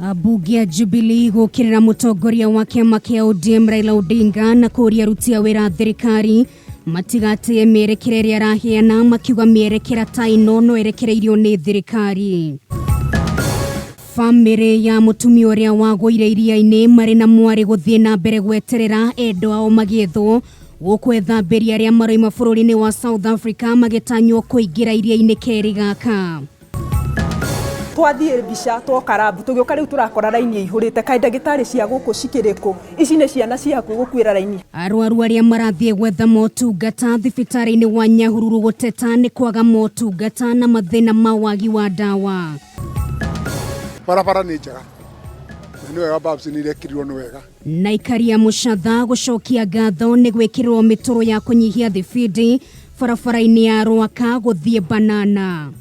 Ambunge a Jubilee gũkĩrĩra mũtongoria wa kĩama kĩa ODM Raila Odinga na kũũria aruti a wĩra a thirikari matigatĩe mĩerekera ĩrĩa araheana, makiuga mĩerekera ta ĩno no ĩrekereirio nĩ thirikari. Bamĩrĩ ya mũtumia ũrĩa wagũire iria-inĩ marĩ na mwarĩ gũthiĩ na mbere gweterera endwa ao magĩethwo, gũkũ ethambĩri arĩa maroima bũrũri-inĩ wa South Africa magĩtanywo kũingĩra iria-inĩ kerĩ gaka. Twathiĩ mbica twoka rambu tũgĩũka rĩu tũrakora raini ĩihũrĩte. Kaĩ ndagĩtarĩ cia gũkũ cikĩrĩ kũ? Ici nĩ ciana cia hakuhĩ gũkuĩra raini. Arwaru arĩa marathiĩ gwetha motungata thibitarĩ-inĩ wa Nyahururu gũteta nĩ kwaga motungata na mathĩna ma wagi wa ndawa. Barabara nĩ njega na nĩ wega, bulbs nĩ irekĩrirwo nĩ wega. Na aikari a Mũcatha gũcokia ngatho nĩ gwĩkĩrĩrwo mĩtũrũ ya kũnyihia thibindi barabara-inĩ ya Rwaka gũthiĩ Banana.